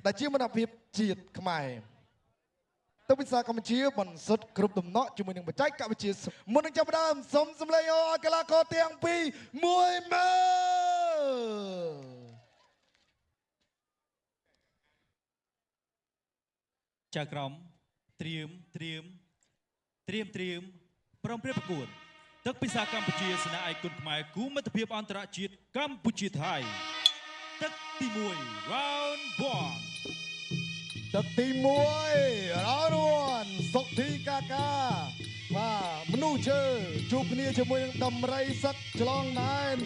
ដែលជាមនភាពជាតិខ្មែរទឹកពិសាកម្ពុជាបន្សុទ្ធគ្រប់ដំណក់ជាមួយនឹងបច្ចេកវិទ្យាមុននឹងចាប់ផ្ដើមសូមសម្លេងអរកីឡាករទាំងពីរមួយមើល ចៅក្រមត្រៀមត្រៀមត្រៀមត្រៀមព្រមព្រៀបប្រកួតទឹកពិសាកម្ពុជាសេនាឯកគុណខ្មែរគូមិត្តភាពអន្តរជាតិកម្ពុជាថៃទឹកទី1 round 1 ទឹកទី1 round 1សុកធីកាកាបាទមនុស្សជើជួបគ្នាជាមួយនឹងដំរីសឹកឆ្លងណែន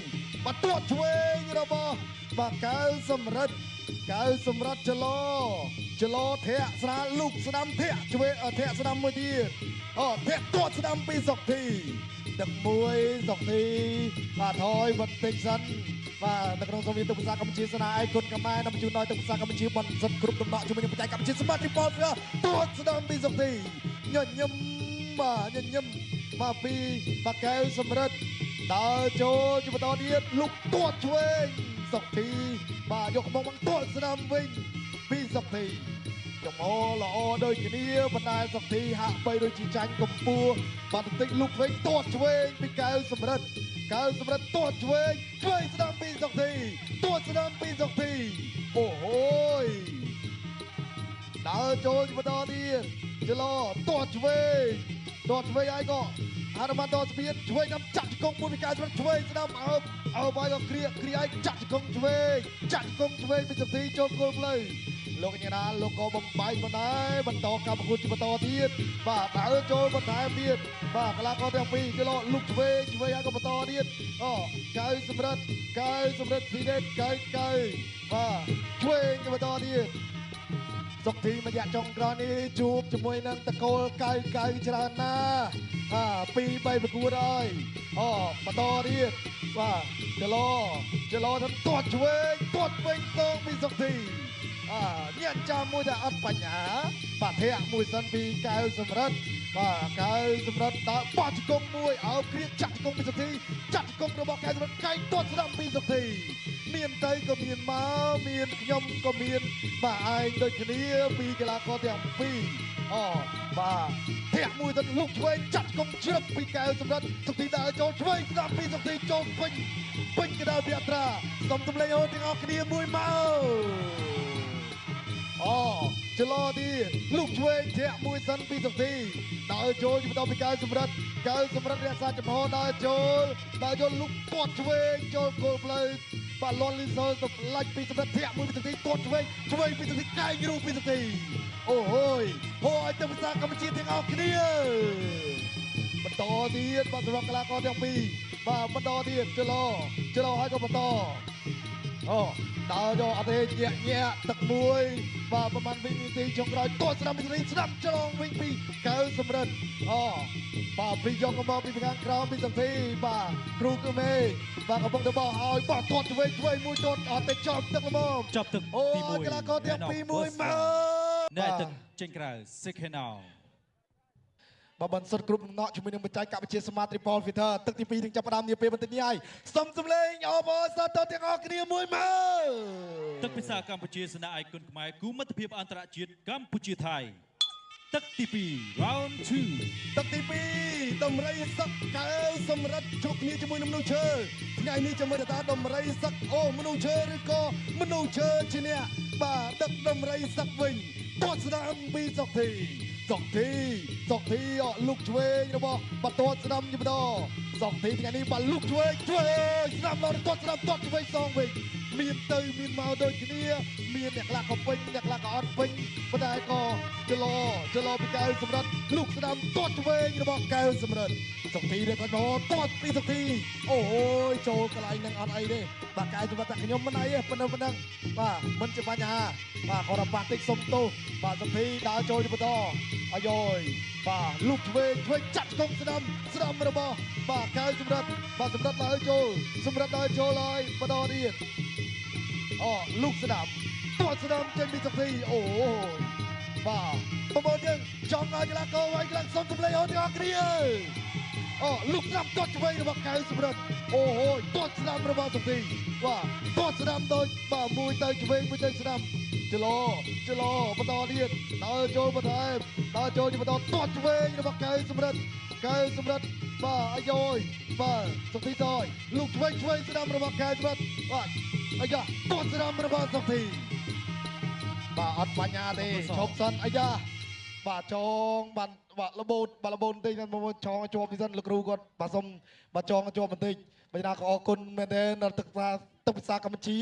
បាទទាត់ឆ្វេងរបស់បាទកៅសំរិទ្ធកៅសម្រិទ្ធចលោចលោធាក់ស្រាលលូកស្ដាំធាក់ឆ្វេងធាក់ស្ដាំមួយទៀតអូធាក់ទាត់ស្ដាំពីសុកធីទឹកមួយសុកធីបាទថយបន្តិចសិនបាទនៅក្នុងសង្វៀនទឹកភាសាកម្ពុជាស្នាឯគុណខ្មែរនាំជូនដល់ទឹកភាសាកម្ពុជាបន្សុទ្ធគ្រប់ដំណក់ជាមួយនឹងបច្ចេកវិទ្យាស្មាតរីប៉តទាត់ស្ដាំពីសុកធីញញឹមបាទញញឹមបាទពីបាកែវសម្រិទ្ធដើរចូលជាបន្តទៀតលុកទាត់ឆ្វេងសុកធីបាទយកមកបង្ទាត់ស្ដាំវិញពីសុកធីចំហល្អដូចគ្នាបណ្ដាសុកធីហាក់បីដូចជាចាញ់កម្ពស់បាទបន្តិចលុកវិញទាត់ឆ្វេងពីកែវសម្រិទ្ធកែវសម្រិទ្ធទាត់ឆ្វេងឆ្វេងស្ដាំពីសុកធីទាត់ស្ដាំពីសុកធីអូហូយដើរចូលជាបន្តទៀតចលោទាត់ឆ្វេងទាត់ឆ្វេងហើយក៏ហនុមានតស្ពានឆ្វេងដល់ចាក់ជង្គង់មួយពីកែវសម្រិទ្ធឆ្វេងស្ដាំអើបអើបហើយក៏គ្រាគ្រាឲ្យចាក់ជង្គង់ឆ្វេងចាក់ជង្គង់ឆ្វេងពីសុកធីចូលគល់ផ្លូវលោកកញ្ញាណាលោកក៏បំបែកបណ្ដែរបន្តកម្មប្រកួតជាបន្តទៀតបាទដើរចូលបន្ថែមទៀតបាទកីឡាករទាំងពីរគេលោកលុកឆ្វេងឆ្វេងហើយក៏បន្តទៀតអូកៅសម្រិទ្ធកៅសម្រិទ្ធស៊ីដេតកៅកៅបាទឆ្វេងជាបន្តទៀតសុកធីមួយរយៈចុងក្រោយនេះជួបជាមួយនឹងតកូលកៅកៅច្រើនណាស់បាទ2 3ប្រកួតហើយអូបន្តទៀតបាទចលោចលោធ្វើទាត់ឆ្វេងទាត់វិញតងពីសុកធីញ៉ាំចាំមួយតែអត់បញ្ហាបាទធាក់មួយសិនពីកែវសម្រិទ្ធបាទកែវសម្រិទ្ធដើរបោះជង្គង់មួយអោគ្រៀតចាក់ជង្គង់ពីសុធីចាក់ជង្គង់របស់កែវសម្រិទ្ធកែងទាត់ស្ដាំពីសុធីមានទៅក៏មានមកមានខ្ញុំក៏មានបាទឯងដូចគ្នាពីកីឡាករទាំងពីរអូបាទធាក់មួយទៅលុកឆ្វេងចាក់ជង្គង់ជ្រឹបពីកែវសម្រិទ្ធសុធីដើរចូលឆ្វេងស្ដាំពីសុធីចូលពេញពេញកណ្ដាលពាក់ត្រាសូមសម្លេងអូនទាំងអស់គ្នាមួយមកអូចលោទៀតលុកឆ្វេងធាក់មួយសិនពីសុធីដើរចូលជាបន្តពីកែវសម្រិទ្ធកែវសម្រិទ្ធរក្សាចំហដើរចូលដើរចូលលុកទាត់ឆ្វេងចូលគល់ផ្លូវបាទលន់លីសូសម្លាច់ពីសម្រិទ្ធធាក់មួយពីសុធីទាត់ឆ្វេងឆ្វេងពីសុធីកែងរូបពីសុធីអូហូយហូឲ្យទៅភាសាកម្ពុជាទាំងអស់គ្នាបន្តទៀតបាទសម្រាប់កីឡាករទាំងពីរបាទបន្តទៀតចលោចលោឲ្យក៏បន្តអូដើរយកអត់ទេញាក់ញាក់ទឹកមួយបាទប្រហែលវិនាទីចុងក្រោយទាត់ស្ដាំពីស្ដាំឆ្លងវិញពីកៅសម្រិទ្ធអូបាទពីយកកំបពីខាងក្រោមពីសុធីបាទគ្រូគឺមេបាទកំពុងទៅបោះឲ្យបោះទាត់ឆ្វេងឆ្វេងមួយទាត់អត់ទេចប់ទឹកល្មមចប់ទឹកទី1កីឡាករទាំងពីរមួយមើលនៅទឹកចេញក្រៅ second out បាទបន្សុទ្ធគ្រប់ដំណក់ជាមួយនឹងបច្ចេកវិទ្យា Smart Triple Filter ទឹកទី2នឹងចាប់ផ្ដើមនាពេលបន្តិចនេះហើយសូមសម្លេងអបអរសាទរទាំងអស់គ្នាមួយមើលទឹកពិសាកម្ពុជាសេនាឯកគុណខ្មែរគូមិត្តភាពអន្តរជាតិកម្ពុជាថៃទឹកទី2 round 2ទឹកទី2ដំរីសឹកកែវសម្រិទ្ធជួបគ្នាជាមួយនឹងមនុស្សឈើថ្ងៃនេះចាំមើលថាដំរីសឹកអូមនុស្សឈើឬក៏មនុស្សឈើជាអ្នកបាទទឹកដំរីសឹកវិញទាត់ស្ដាំពីសុកធីសុកធីសុកធីអលុកឆ្វេងរបស់បាត់ទាត់ស្ដាំជាបន្តសុកធីថ្ងៃនេះបាទលុកឆ្វេងឆ្វេងស្ដាំដល់ទាត់ស្ដាំទាត់ឆ្វេងសងវិញមានទៅមានមកដូចគ្នាមានអ្នកខ្លះក៏ពេញអ្នកខ្លះក៏អត់ពេញប៉ុន្តែក៏ចលោចលោពីកែវសម្រិទ្ធលុកស្ដាំទាត់ឆ្វេងរបស់កែវសម្រិទ្ធសុកធីរៀបចំទាត់ពីសុកធីអូយចូលកន្លែងនឹងអត់អីទេបាទកែវសម្រិទ្ធតែខ្ញុំមិនអីទេប៉ុណ្ណឹងប៉ុណ្ណឹងបាទមិនជាបញ្ហាបាទខរប៉ាតិចសុំទោសបាទសុកធីដើរចូលជាបន្តអាយយបាទលុកឆ្វេងឆ្វេងចាក់ជង្គង់ស្ដាំស្ដាំរបស់បាទកែវសម្រិទ្ធបាទសម្រិទ្ធដើរចូលសម្រិទ្ធដើរចូលហើយបន្តទៀតអូលុកស្ដាំទាត់ស្ដាំចេញពីសុកធីអូយបាទបងប្អូនយើងចង់ឲ្យកីឡាករវាយកីឡាសុំសម្លេងអូនទាំងអស់គ្នាអូលុកស្ដាំទាត់ឆ្វេងរបស់កែវសម្រិទ្ធអូហូយទាត់ស្ដាំរបស់សុកធីបាទទាត់ស្ដាំដូចបាទមួយទៅឆ្វេងមួយទៅស្ដាំ ចលោចលោបន្តទៀតដើរចូលបន្ថែមដើរចូលជាបន្តទាត់ឆ្វេងរបស់កែវសំរិទ្ធកែវសំរិទ្ធបាទអាយយបាទសុកធីតយលោកឆ្វេងឆ្វេងស្ដាំរបស់កែវសំរិទ្ធបាទអាយ៉ាទាត់ស្ដាំរបស់សុកធីបាទអត់បញ្ញាទេឈប់សិនអាយ៉ាបាទចងបាទបាទរបូតបាទរបូតបន្តិចមកចងជាប់ពីសិនលោកគ្រូគាត់បាទសុំបាទចងជាប់បន្តិចបញ្ញក៏អរគុណមែនទែនដល់ទឹកទឹកភាសាកម្ពុជា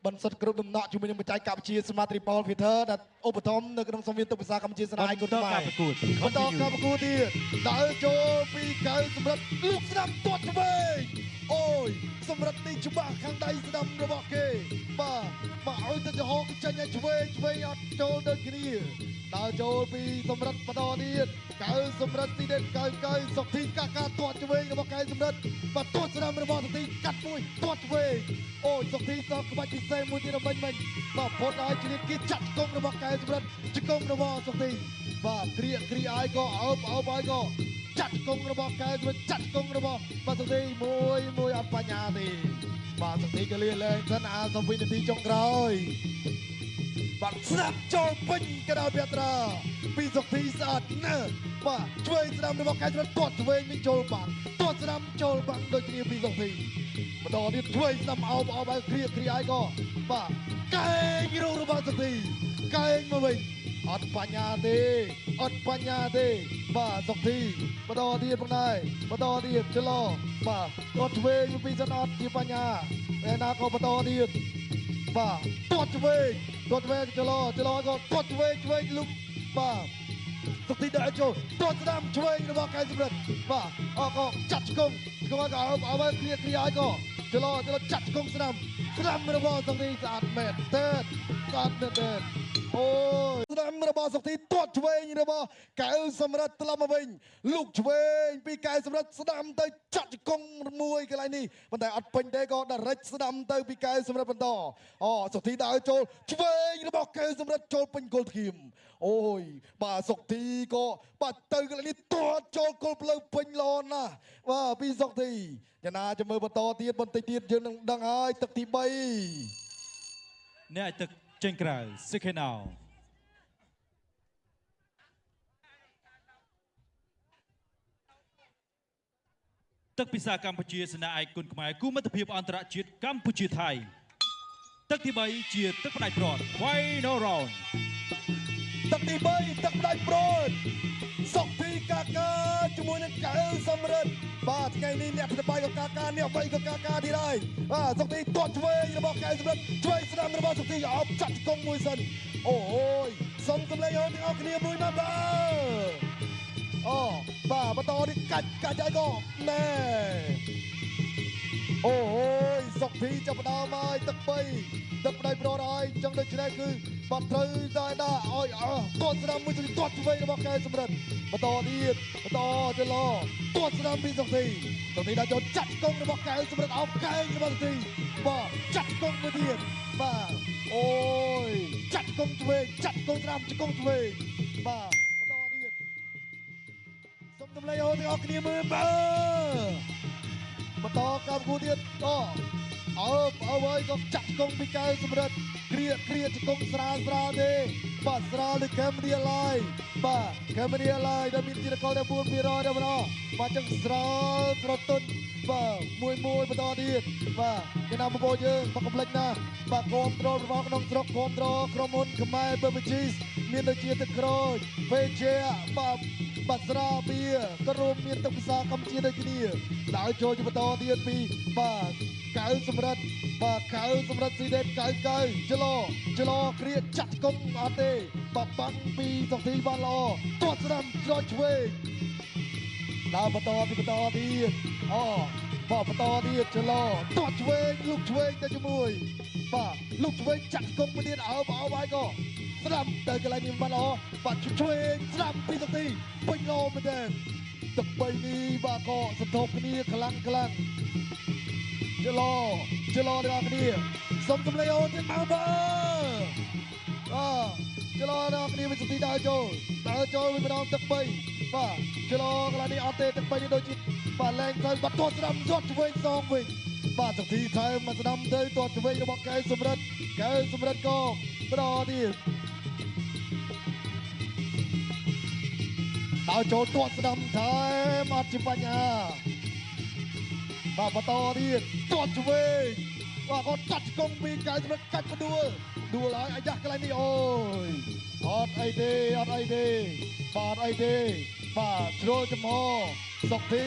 បន្សុទ្ធគ្រប់ដំណក់ជាមួយនឹងបច្ចេកវិទ្យា Smart Triple Filter ដែលឧបត្ថម្ភនៅក្នុងសង្វៀនទឹកភាសាកម្ពុជាស្នាយគុណខ្មែរបន្តការប្រកួតទៀតដើរចូលពីកៅសម្រិទ្ធលោកស្ដាំទាត់ឆ្វេងអូយសម្រិទ្ធនេះច្បាស់ខាងដៃស្ដាំរបស់គេបាទមកឲ្យទៅចំហចេញឲ្យឆ្វេងឆ្វេងអត់ចូលដូចគ្នាដើរចូលពីសម្រិទ្ធបន្តទៀតកៅសម្រិទ្ធទីដេតកៅកៅសុកធីកាកាទាត់ឆ្វេងរបស់កៅសម្រិទ្ធបាទទាត់ស្ដាំរបស់សុកធីកាត់មួយទាត់ឆ្វេងអូយសុកធីសល់ក្បាច់ពិសេសមួយទៀតមិញមិញបាទផុតឲ្យជ្រាបគេចាត់ជង្គង់របស់កៅសម្រិទ្ធជង្គង់របស់សុកធីបាទគ្រាគ្រាឲ្យក៏អោបអោបឲ្យក៏ចាត់ជង្គង់របស់កៅសម្រិទ្ធចាត់ជង្គង់របស់បាទសុកធីមួយមួយអត់បញ្ញាទេបាទសុកធីក៏លាលែងសិនអាសវិនាទីចុងក្រោយបាទស្ដាប់ចូលពេញកណ្ដាលពាត្រាពីសុកធីស្អាតណាស់បាទឆ្វេងស្ដាំរបស់កែច្រត់ទាត់ឆ្វេងវិញចូលបាំងទាត់ស្ដាំចូលបាំងដូចគ្នាពីសុកធីបន្តទៀតឆ្វេងស្ដាំអោបអោបឲ្យគ្រាគ្រាឲ្យក៏បាទកែងរូរបស់សុកធីកែងមកវិញអត់បញ្ញាទេអត់បញ្ញាទេបាទសុកធីបន្តទៀតផងដែរបន្តទៀតចលោបាទទាត់ឆ្វេងពីសិនអត់ជាបញ្ញាឯណាក៏បន្តទៀតបាទទាត់ឆ្វេងទាត់ឆ្វេងចលោចលោក៏ទាត់ឆ្វេងឆ្វេងលុកបាទសុកធីដាក់ចូលទាត់ស្ដាំឆ្វេងរបស់កែសម្រិទ្ធបាទអក៏ចាត់ឆ្កងឆ្កងក៏អោបអោបគ្រាគ្រាឲ្យក៏ចលោចលោចាត់ឆ្កងស្ដាំស្ដាំរបស់សុកធីស្អាតមែនទែនស្អាតមែនទែនអូយស្ដាំរបស់សុកធីទាត់ឆ្វេងរបស់កែវសម្រិទ្ធត្រឡប់មកវិញលុកឆ្វេងពីកែវសម្រិទ្ធស្ដាំទៅចាត់ឆ្កងមួយកន្លែងនេះប៉ុន្តែអត់ពេញទេក៏ដរិចស្ដាំទៅពីកែវសម្រិទ្ធបន្តអូសុកធីដើរចូលឆ្វេងរបស់កែវសម្រិទ្ធចូលពេញគល់ធៀមអូយបាទសុកធីក៏បាទទៅកន្លែងនេះទាត់ចូលគល់ផ្លូវពេញល្អណាស់បាទពីសុកធីយ៉ាងណាจะមើលបន្តទៀតបន្តិចទៀតយើងនឹងដឹងហើយទឹកទី3អ្នកទឹកចេញក្រៅ Second out ទឹកពិសាកម្ពុជាសេនាឯកគុណខ្មែរគូមិត្តភាពអន្តរជាតិកម្ពុជាថៃទឹកទី3ជាទឹកផ្ដាច់ព្រាត់ Final Round ទឹកទី3ទឹកផ្ដាច់ព្រាត់សុកធីកាកាជាមួយនឹងកែវសំរិទ្ធបាទថ្ងៃនេះអ្នកផ្ទៃក៏កាកាអ្នកវៃក៏កាកាទៀតហើយបាទសុកធីទាត់ឆ្វេងរបស់កែវសំរិទ្ធឆ្វេងស្ដាំរបស់សុកធីអោបចាត់ជង្គង់មួយសិនអូយសុំសម្លេងអូនទាំងអស់គ្នាមួយមកបាទអូបាទបន្តនេះកាច់កាច់ហើយក៏ណែអូយសុកធីចាប់ផ្ដើមហើយទឹក3ទឹកផ្ដាច់ព្រាត់ហើយចឹងដូច្នេះគឺបាទត្រូវតែដាក់ឲ្យអស់ទាត់ស្ដាំមួយទាត់ឆ្វេងរបស់កែវសំរិទ្ធបន្តទៀតបន្តចលោទាត់ស្ដាំពីសុកធីសុកធីដាក់ចូលចាត់ជង្គង់របស់កែវសំរិទ្ធអោបកែងរបស់សុកធីបាទចាត់ជង្គង់មួយទៀតបាទអូយចាត់ជង្គង់ឆ្វេងចាត់ជង្គង់ស្ដាំជង្គង់ឆ្វេងបាទបន្តទៀតសូមតម្លៃអូនទាំងអស់គ្នាមើលបាទបន្តកម្មគូទៀតអូអើអើហើយក៏ចាត់ជង្គង់ពីកែវសំរិទ្ធគ្រាគ្រាជង្គង់ស្រាលស្រាលទេបាទស្រាលដូច Cambodia Line បាទ Cambodia Line ដែលមានជាតិកលតែ4%ដែរបងបាទចឹងស្រាលស្រទន់បាទមួយមួយបន្តទៀតបាទគេណាបងប្អូនយើងមកកំភ្លេចណាបាទគ្រប់គ្រងរបស់ក្នុងស្រុកគ្រប់គ្រងក្រុមហ៊ុនខ្មែរ Beverages មានដូចជាទឹកក្រូចភេសជ្ជៈបាទបាទស្រាបៀរក៏រួមមានទឹកពិសាកម្ពុជាដូចគ្នាដើរចូលជាបន្តទៀតពីបាទកៅសម្រិទ្ធបាទកៅសម្រិទ្ធស៊ីដេតកៅកៅចលោចលោគ្រាចាត់ជង្គង់អត់ទេបាទបាំងពីសុកធីបានល្អទាត់ស្ដាំច្រកឆ្វេងដើរបន្តពីបន្តទៀតអូបាទបន្តទៀតចលោទាត់ឆ្វេងលុកឆ្វេងទៅជាមួយបាទលុកឆ្វេងចាត់ជង្គង់មួយទៀតអោបអោបហើយក៏ស្ដាំទៅកន្លែងនេះបានល្អបាទឆ្វេងស្ដាំពីសុកធីពេញល្អមែនទែនទឹកបីនេះបាទក៏សន្ធប់គ្នាខ្លាំងខ្លាំងចលោចលោទាំងអស់គ្នាសុំសម្លេងអូនទៀតមកបាទអចលោទាំងអស់គ្នាវិសុទ្ធិដើរចូលដើរចូលវិញម្ដងទឹកបីបាទចលោកន្លែងនេះអត់ទេទឹកបីនេះដូចជាបាទលែងទៅបាទទាត់ស្ដាំទាត់ឆ្វេងសងវិញបាទសុទ្ធិថែមមកស្ដាំទៅទាត់ឆ្វេងរបស់កែវសំរិទ្ធកែវសំរិទ្ធក៏ បន្តទៀតដល់ចូលទាត់ស្ដាំថែមអត់ជាបញ្ហាបាទបន្តទៀតទាត់ឆ្វេងបាទគាត់កាត់ឆ្កងពីកែសម្រិទ្ធកាច់ផ្ដួលដួលហើយអាយ៉ាស់កន្លែងនេះអូយអត់អីទេអត់អីទេបាទអីទេបាទជ្រុលចំហសុកធី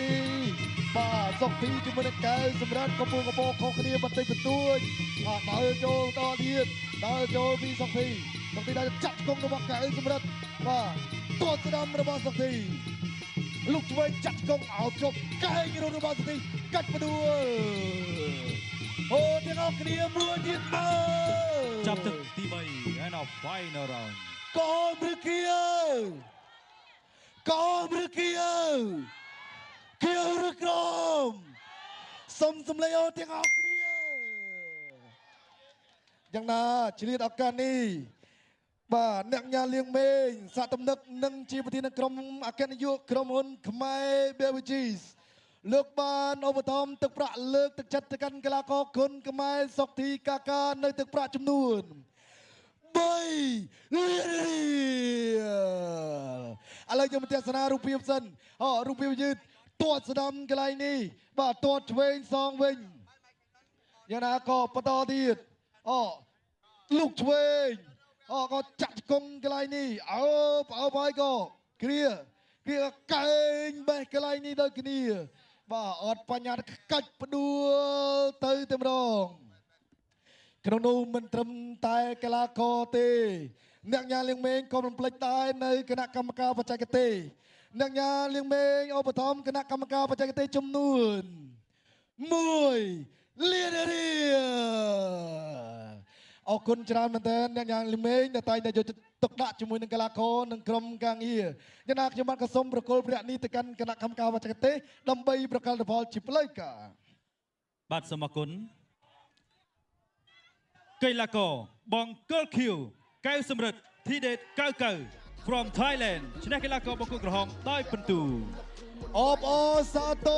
បាទសុកធីជាមួយនឹងកែសម្រិទ្ធកំពុងកបោខុសគ្នាបន្តិចបន្តួចបាទដើរចូលតទៀតដើរចូលពីសុកធីសុកធីដើរចាក់ឆ្កងរបស់កែសម្រិទ្ធបាទទាត់ស្ដាំរបស់សុកធីលោកឆ្វេងចាក់ឆ្កងអោបជប់កែងរបស់សុកធីកាច់ផ្ដួលអូទាំងអស់គ្នាមួយទៀតមើល ចាប់ទឹកទី3 and a final round កុំឬគៀវកុំឬគៀវគៀវឬក្រមសុំសំលេងអូទាំងអស់គ្នាយ៉ាងណាឆ្លៀតឱកាសនេះបាទអ្នកញ៉ាលៀងមេងសហតំណឹកនិងជាប្រធានក្រុមអគ្គនាយកក្រុមហ៊ុនខ្មែរ Beverages លើកបានឧបត្ថម្ភទឹកប្រាក់លើកទឹកចិត្តទៅកាន់កីឡាករគុណខ្មែរសុកធីកាកានៅទឹកប្រាក់ចំនួន3លានរៀលឥឡូវយើងមកទស្សនារូបភាពសិនអូរូបភាពយឺតទាត់ស្ដាំកន្លែងនេះបាទទាត់ឆ្វេងសងវិញយ៉ាងណាក៏បន្តទៀតអូលោកឆ្វេងអូក៏ចាក់ជង្គង់កន្លែងនេះអោបអោបហើយក៏គ្រាគ្រាកែងបេះកន្លែងនេះដូចគ្នាបាទអត់បញ្ញាកាច់ផ្ដួលទៅតែម្ដងក្នុងនោះមិនត្រឹមតែកីឡាករទេអ្នកញ៉ាលៀងមេងក៏មិនភ្លេចដែរនៅគណៈកម្មការបច្ចេកទេសអ្នកញ៉ាលៀងមេងឧបត្ថម្ភគណៈកម្មការបច្ចេកទេសចំនួន1លានរៀលអរគុណច្រើនមែនទែនអ្នកញ៉ាលៀងមេងដែលតែងតែយកចិត្តទុកដាក់ជាមួយនឹងកីឡាករនិងក្រុមការងារយ៉ាងណាខ្ញុំបាទក៏សូមប្រគល់ព្រះនេះទៅកាន់គណៈកម្មការបច្ចេកទេសដើម្បីប្រកាសផលជាផ្លូវការ បាទសូមអរគុណកីឡាករបង្គោលខៀវកែវសំរិទ្ធធីដេត99 from Thailand ឈ្នះកីឡាករបង្គោលក្រហមដោយពិន្ទុ អបអរសាទរ។